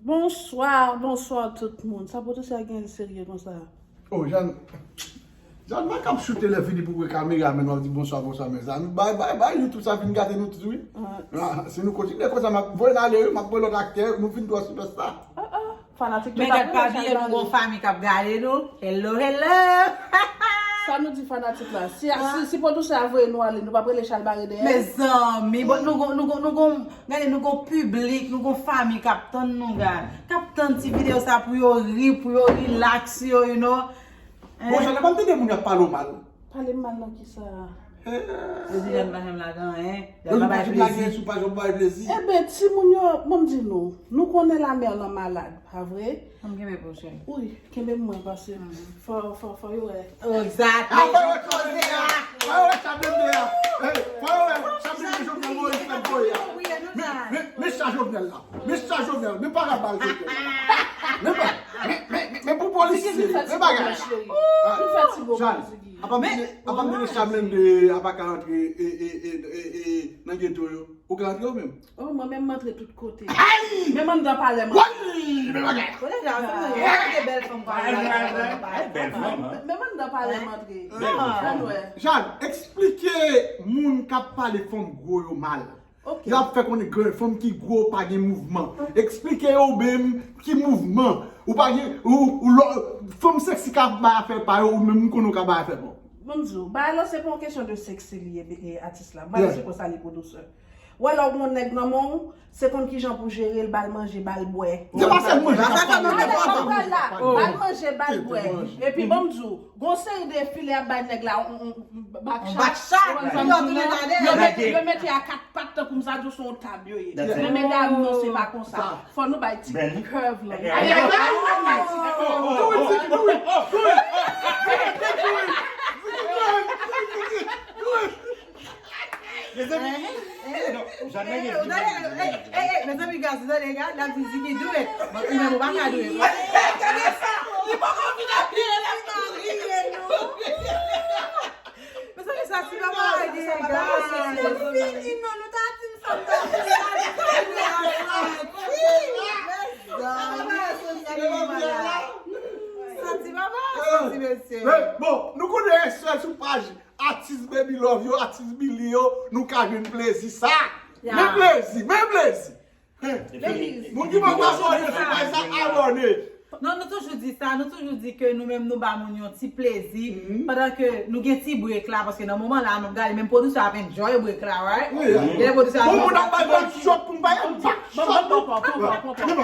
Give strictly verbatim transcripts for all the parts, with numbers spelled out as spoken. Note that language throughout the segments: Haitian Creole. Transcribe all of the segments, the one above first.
Bonswa, bonswa tout moun. Sa pwodiktè a gen serye konsa? Oh, Jan, Jan, man k ap choute lè fini pou wè kamera, men w ap di bonswa, bonswa, mezanmi. Bay, bay, bay, YouTube sa fin gate nou tout, wi. Ah, si nou kontinye konsa, m ap voye n ale, wi, m ap voye lòt aktè, nou fin twò sipèsta. Ah, ah, fanatik yo. Men gad, pa bliye nou gon fanmi k ap gade nou. Hello, hello. Sa nou di fanatik la? Si, si, si pwodiktè a voye nou ale, nou p ap rele chalbare dèyè? Mezanmi, bon, nou gon, nou gon, nou gon, gade, nou gon piblik, nou gon fanmi k ap tann nou, gad. K ap tann ti videyo sa pou yo ri, pou yo relax yo, you know. Bon, Jan, lè m ap tande moun y ap pale w mal. Pale m mal nan kisa? Yo di Jan pa janm lage anyen. Yo di pa janm lage anyen sou paj, yo bay plezi. Eben, timoun yo, ban m di nou, nou konnen lamè lan malad, pa vre? An m kenbe pou w, cheri. Wi, kenbe m mwen, paske fò, fò, fò yo wè. Exactly. Ah, fò yo wè sa blende a. Fò yo wè sa blende a. Hey, fò yo wè sa blende Jovenel Moïse fè voye a. Men, men, men sa Jovenel la. Men sa Jovenel, men parabal Jovenel la. Men pa, men, men, men, men pou polisye, men bagay. Jan, apa m tande, apa m tande sa blende a pa ka antre, e, e, e, e, e, nan geto yo. Ou ka antre ou menm? Oh, mwen menm m antre tout kote. Ay! Menm anndan palè m antre. Woy! Men bagay. Kote sa, sa, sa, bèl fanm pa antre. Bèl fanm, hein? Menm anndan palè m antre. Bèl fanm. Jan, eksplike moun k ap pale fanm gwo yo mal. Ok. Y ap fè konnen grann fanm ki gwo pa gen mouvman. Eksplike yo menm ki mouvman. Ou pa gen, ou, ou lò, fanm sexy ka bay afè pa yo, ou menm ou konnen ou ka bay afè pa w. Ban m di w, bagay lan se pa yon kesyon de sexy li ye, e, atis la. M pa ta sipoze ale pou dousè. Ou wè lè w gen yon nèg nan men w, se konn kijan pou jere l, ba l manje, ba l bwè. Se pa sèl manje k ap pale. Ba l manje, ba l bwè. Epi ban m di w, gon seri de fi lè y ap bay nèg la yon, yon, yon back shot. Back shot. Yo mete, yo mete a kat pat tankou m sa di w se yon tab yo ye. Men medam, non, se pa konsa. Fò nou bay ti curve lan. Ay, ay, ay, ay, ay. Do it, Ziggy, do it, do it. Ziggy, do it, Ziggy, do it. Mezanmi, mezanmi, guys, tande, guys, l ap di Ziggy do it. Bon, ou menm ou pa ka do it. Tande sa, li poko fin ap vire, l ap riye nou. Mezanmi, sa ti papa a gen gaz. Se fini, non, nou ta di m sa, m ta di m sa. Sa ti papa a soti, mesye. Bon, nou konnen sèl sou paj atis Baby Love yo, atis Billy yo, nou ka jwenn plezi sa. Men plezi, men plezi. Moun ki poko abòne sou paj sa, abòne. Non, nou toujou di sa, nou toujou di ke nou menm nou ba moun yon ti plezi, pandan ke nou gen ti break la, paske nan moman la, nou gade menm pwodiktè ap enjoy break la, right? Wi. Gen pwodiktè ap... Bon, moun ap bay back shot pou m bay yon back shot. Gade, gade, gade,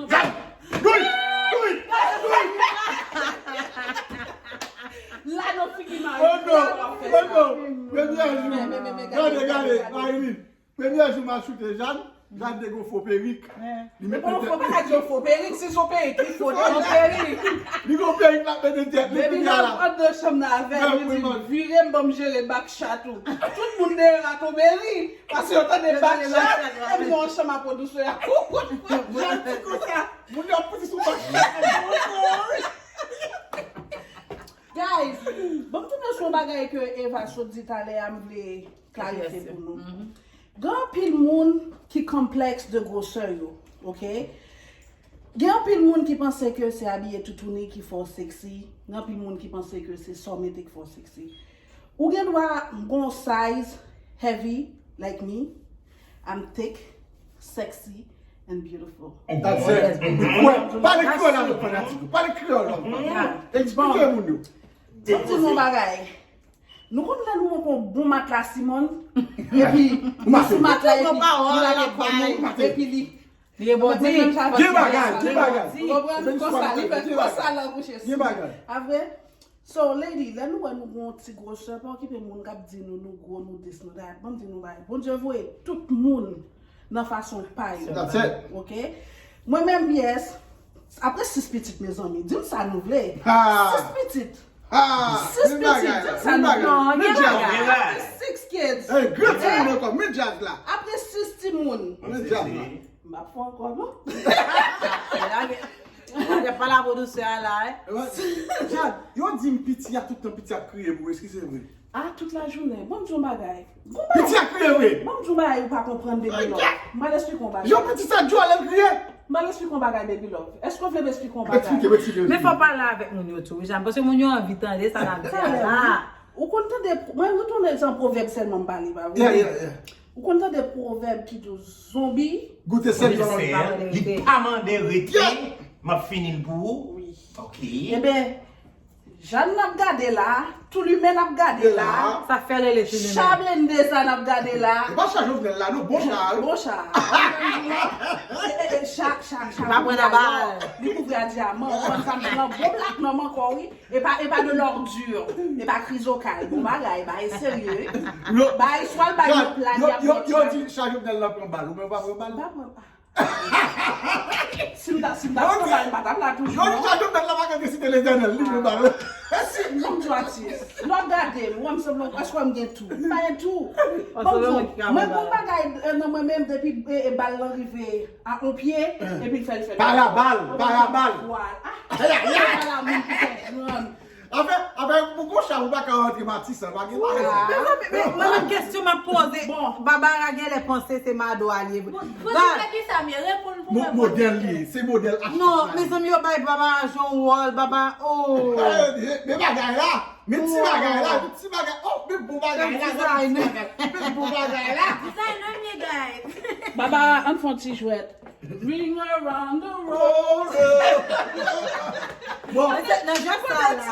gade. La nan figi mari. Oh non, oh non. Gade, gade, Marilyn. Premye jou m al choute Jan, Jan te gon fo perik. Li mete tèt. Fo perik, se yon fo perik, se yon perik, li fo nan perik. Li gon perik la mete tèt li kounye a la. Anndan chanm nan avè l, li di vire m ban m jere back shot ou. Tout moun dèyè a tonbe ri, paske yo tande back shot, epi yon chanm a pwodiksyon a. Jan di konsa. Moun yo ap pouse sou back shot. Guys, ban m tounen sou yon bagay ke Eva sot di talè a, m vle klarifye pou nou. Gen anpil moun ki konplèks de gwosè yo, oke? Gen anpil moun ki panse ke se abiye toutouni ki fè w seksi, gen anpil moun ki panse ke se sa w mete ki fè w seksi. Ou gen dwa gon size heavy like me, I'm thick, sexy and beautiful. That's it. Pale kreyòl avèk fanatik yo. Pale kreyòl avèk fanatik yo. Eksplike moun yo. Bon, di nou yon bagay. Nou konn lè nou wè yon bon matla Simon, epi li sou matla, epi li lage kò nou, epi li... Li rebòdi. Gen bagay, gen bagay. Ou konprann? Konsa, li fè konsa l ap kouche sou. Gen bagay. Apre, so, lady, lè nou wè nou gen yon ti gwosè, pa okipe moun k ap di nou, nou gwo, nou this, nou that. Ban m di nou bagay. Bondye voye tout moun nan fason pa yo. That's it. Oke? Mwen menm, yes, apre sis pitit, mezanmi, di m sa nou vle. Sis pitit. Sis pitit, di m sa nou vle. Non, gen bagay. Apre six kids. Hey, gran timoun ankò, men djaz la. Apre sis timoun. Men djaz la. M ap fè ankò, non? Lage pa la pwodiksyon a la, eh. Jan, yo di m piti a tout tan piti ap kriye pou, èske se vre? Ah, tout lajounen. Ban m di yon bagay. Piti ap kriye vre. Ban m di yon bagay ou pa konprann, bebe, non. M pral eksplike yon bagay. Jan piti sa djòl, l kriye. M pral eksplike yon bagay, baby love. Èske w vle m eksplike yon bagay? Eksplike, eksplike. Men fò w pale avèk moun yo tou, wi, Jeanne, paske moun yo anvi tande sa n ap di a la. Ou konn tande, mwen, nou tande se yon pwovèb sèlman m pale, pa vre? Yeah, yeah, yeah. Ou konn tande pwovèb ki di w zonbi? Goute sèl li pa mande rete. Li pa mande rete. Yeah. M ap fini l pou ou. Wi. Ok. Ebyen, Jeanne n ap gade la, Toulimen n ap gade la, sa fè lele Toulimen. Cha blende sa n ap gade la. E pa cha Jovenel la, non, bon cha. Bon cha. E, e, e, cha, cha, cha. Pa pran nan bal. Li kouvri a dyaman, ou konn sa m di lan, bon blak nonm ankò, wi. E pa, e pa de lòdri, e pa krizokal, bon bagay, bagay serye. Bagay swa l bay yon pla, li ap yo, yo, yo di cha Jovenel la pran bal, ou menm ou pa pran bal? M pa pran bal. Si m ta, si m ta pran bal, m pa t ap la toujou, non. Yo di sa, Jovenel la pa ka resite Letènèl, li pran bal. Si, non, m di w atis. Lè w gade m, w wè m sanble, èske w wè m gen tou? M pa gen tou. Bon, mwen, bon bagay, eh, nan mwen menm, depi, eh, eh, bal lan rive a on pye, epi l fè, l fè. Parabal, parabal. Vwala. Ah, parabal, moun ki konprann. Afè, afè, pou konsa, ou pa ka rantre Matis, sa pa gen bagay. Mezanmi, men, mwen menm kesyon m ap poze. Bon. Barbara genlè panse se Mado a li ye vre. Bon, poze sa ki sa m ye, reponn pou mwen. Modèl li ye, se modèl atis. Non, mezanmi, yo bay Barbara Jean Wall, Barbara, oh. Eh, men bagay la, men ti bagay la, men ti bagay, oh, men bon bagay la, men bon bagay la. Designer m ye, guys. Barbara, ann fè yon ti jwèt. Ring around the rosy. Bon. Nan jwèt sa la.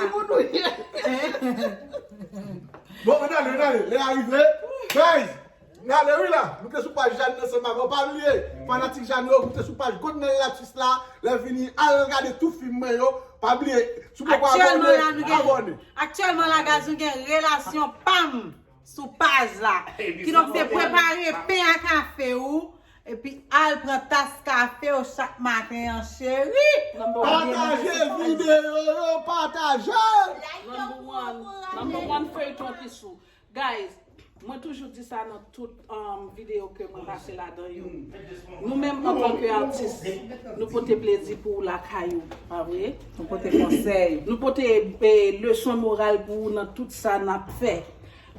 Bon, ann ale, ann ale. Lè a rive. Guys, ann ale wi la. Nou te sou paj Jeanne ansanm avè w. Pa bliye, fanatik Jeanne yo, nou te sou paj Godnel Latus la. Lè fini, al gade tout fim mwen yo. Pa bliye, si w poko abòne, abòne. Aktyèlman la, guys, nou gen relasyon pa m sou paj la. Kidonk, se prepare pen a kafe ou, epi al pran tas kafe w chak maten an, cheri. Pataje videyo yo, pataje! Number one, number one feyton ki sou. Guys, mwen toujou di sa nan tout, um, videyo ke mwen pase ladan yo. Nou menm, antanke atis, nou pote plezi pou w lakay ou, pa vre? Nou pote konsèy. Nou pote, eh, leson moral pou ou nan tout sa n ap fè.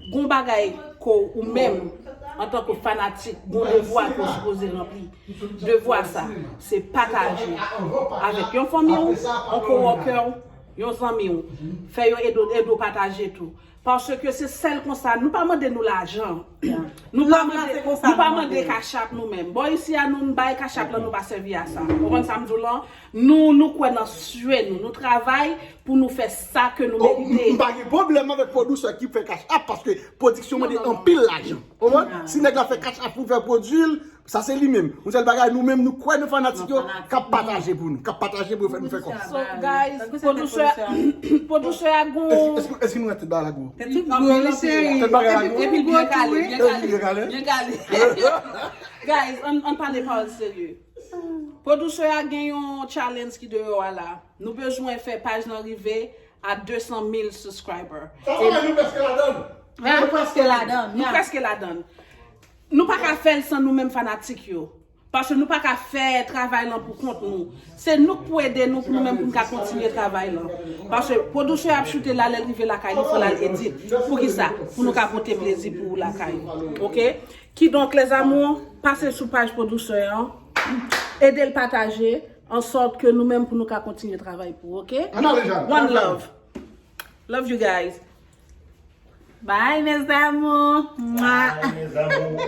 Gon bagay ke ou menm, antanke fanatik, gon devwa ke w sipoze ranpli. Devwa sa, se pataje avèk yon fanmi w, yon coworker w, yon zanmi w. Fè yo ede w, ede w pataje tou. Paske se sèl konsa, nou pa mande nou lajan. Nou pa mande, nou pa mande Cash App nou menm. Bò isi a, nou, nou bay Cash App lan, nou pa sèvi a sa. Ou konprann sa m di w lan? Nou, nou kwè nan swe nou. Nou travay pou nou fè sa ke nou merite. M pa gen pwoblèm avèk pwodisè ki fè Cash App paske pwodiksyon mande anpil lajan. Ou konprann? Si nèg la fè Cash App pou l fè pwodui l, sa se li menm. Yon sèl bagay, nou menm, nou kwè nan fanatik yo, k ap pataje pou nou, k ap pataje pou yo fè nou fè kòb. So, guys, pwodisè, pwodisè a gon. Èske, èske, èske nou wè tèt bagay la gwo? Tèt tout gwo, wi, cheri. Tèt bagay la gwo. Epi l byen kale, byen kale. Byen kale. Guys, ann, ann pale pawòl serye. Pwodisè a gen yon challenge ki deyò a la. Nou bezwen fè paj lan rive a de san mil subscriber. Sa vle di nou prèske ladann. Nou prèske ladann, nou prèske ladann. Nou pa ka fè l san nou menm fanatik yo. Paske nou pa ka fè travay lan pou kont nou. Se nou k pou ede nou, pou nou menm, pou nou ka kontinye travay lan. Paske pwodisè ap choute la, lè l rive lakay li, fò l al edit. Poukisa? Pou nou ka pote plezi pou ou lakay. Oke? Kidonk, les amours, pase sou paj pwodisè an. Ede l pataje, an sòt ke nou menm pou nou ka kontinye travay pou, oke? Ann ale, Jeanne. One love. Love you guys. Bye, mes amours. Bye, mes amours.